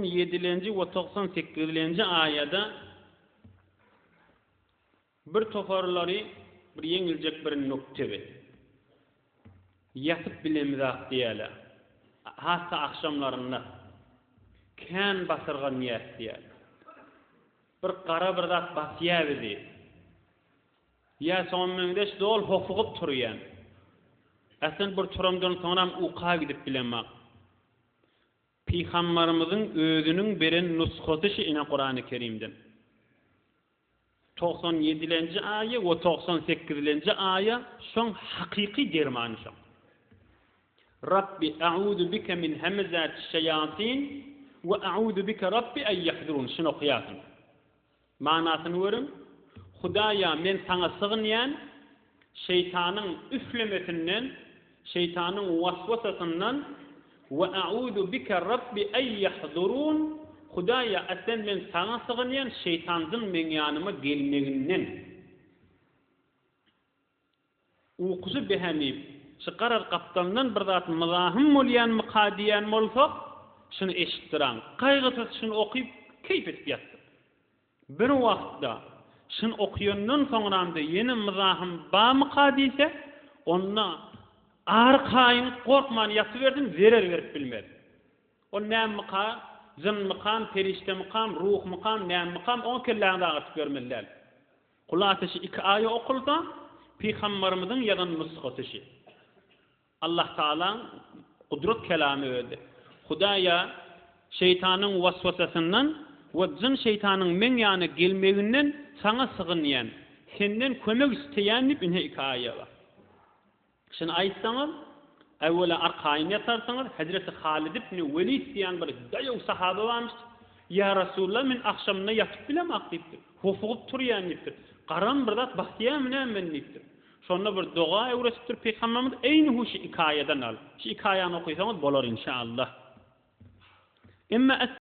Ýedilenji we 98-lenji aýada bir toparlary bir ýeňiljek bir nukte bi. Ýatyp bilemizak diýýärler. Has-da agşamlarynda kän basyrganýas diýýärler. Bir gara bir zat basýar bizi. Ýa şoňa meňzeş doly hopugyp turýan. Äslen bir turamdan soňram uka gidip bilemok. Pygambarymyzyň özüniň beren nusgasy şu ine Kurany Kerimden. 97-lenji aýa we 98-lenji aýa şoň hakyky dermany şoň. Rabbi a'uzu bike min hemezati şeýatin we a'uzu bike Rabbi en ýahdurun şuny okaýarsyň. Manysyny görüň, Hudaýa men saňa sygynýan şeýtanyň üflemesinden, şeýtanyň waswasasyndan we a'uzu bike Rabbi en ýahdurun Hudaýa aslen men saňa sygynýan şeýtanjyn meň ýanyma gelmeginden. Ukusy behemip, şu garaz gapdalyndan bir zat myzahym bolýanmyka diýýän bolsak, şuny eşitdiraň. Gaýgysyz şuny okyp, keýp edip ýatdyk. Bir wagtda, şuny okýandan soňram-da ýene myzahym bamyka diýse, onda arkaýyn gorkman ýatybersin, zerer berip bilmez. Ol nämemika, jynmykam, perişdemikam, ruhmykam, nämemikam, oňa kelläňizi agyrtyp ýörmeli däl. Hulasa şi iki aýa okulsa Pygambarymyzyň ýazan nusgasy şi. Allah Tagalaň gudrat kelamy özi. Hudaýa şeýtanyň waswasasyndan we jyn şeýtanyň meň ýana gelmeginden saňa sygynýan, senden kömek isleýän diýip ine iki aýa bar. Şuny aýtsaňyz, äwwela arkaýyn ýatarsyňyz, Hezreti Halid ibn Welid diýen bir daýaw sahaba barmyş, Ýa Resulallah, men agşamyna ýatyp bilemok diýipdir. Hopugyp turýan diýipdir. Garam bir zat basýarmy näme meni diýipdir. Şonda bir doga öwretipdir Pygamberimiz, eýni hu şu iki aýadan al. Şu iki aýany okysaňyz bolar inşaallah. Emma.